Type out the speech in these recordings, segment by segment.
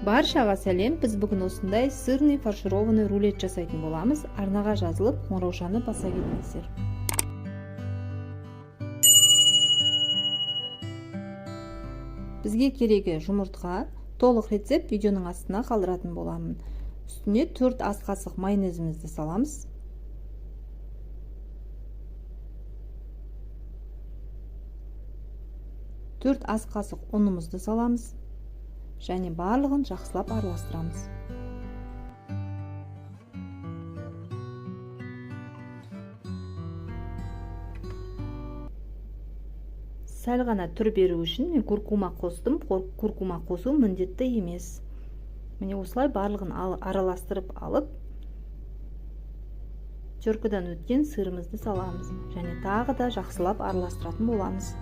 Баршаға сәлем. Біз бүгін осындай сырный фаршированный рулет жасайтын боламыз. Арнаға жазылып, қоңыраушаны баса кетіңіздер. Бізге керегі жұмыртқа. Толық рецепт видеоның астына қалдыратын боламын. Үстіне 4 ас қасық майонезімізді саламыз. 4 ас қасық ұнымызды саламыз. Және барлығын жақсылап араластырамыз. Сәл ғана түр беру үшін мен куркума қостым. Куркума қосу міндетті емес. Міне осылай барлығын араластырып алып, теркадан өткен сырымызды саламыз. Және тағы да жақсылап араластыратын боламыз.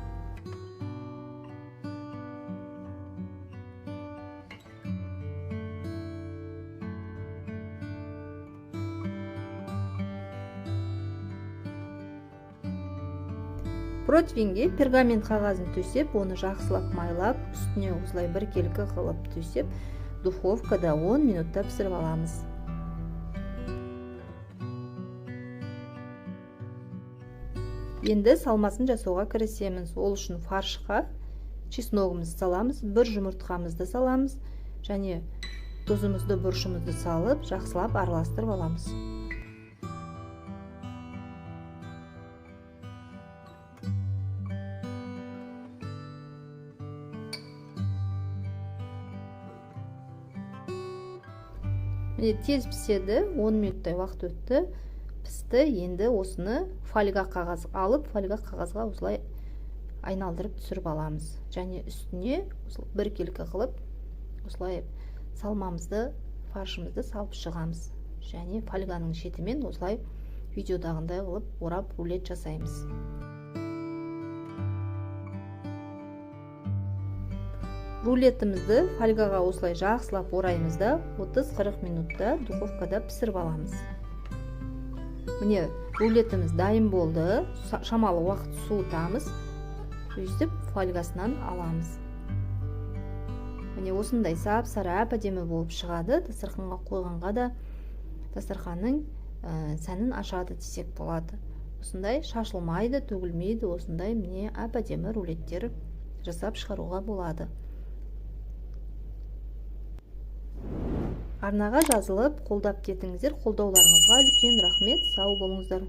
Противенге пергамент қағазын төсеп, оны жақсылап майлап, үстіне осылай біркелкі қылып төсеп, духовкада 10 минутта пісіріп аламыз. Енді салмасын жасауға кірісеміз. Ол үшін фаршқа чесногымызды саламыз, бір жұмыртқамызды саламыз және тұзымызды, бұрышымызды салып, жақсылап араластырып аламыз. Міне тез піседі, 10 минуттай уақыт өтті, пісті. Енді осыны фольга қағаз алып, фольга қағазға осылай айналдырып түсіріп аламыз. Және үстіне біркелкі қылып осылай салмамызды, фаршымызды салып шығамыз. Және фольганың шетімен осылай видеодағындай қылып орап рулет жасаймыз. Рулетімізді фольгаға осылай жақсылап ораймыз да 30-40 минутта духовкада пісіріп аламыз. Міне рулетіміз дайын болды. Шамалы уақыт суытамыз. Өйстіп фольгасынан аламыз. Міне осындай сап-сары әп-әдемі болып шығады. Дастарханға қойғанға да дастарханның сәнін ашады десек болады. Осындай шашылмайды, төгілмейді. Осындай міне әп-әдемі рулеттер жасап шығаруға болады. Арнаға жазылып, қолдап кетіңіздер. Қолдауларыңызға үлкен рахмет. Сау болыңыздар.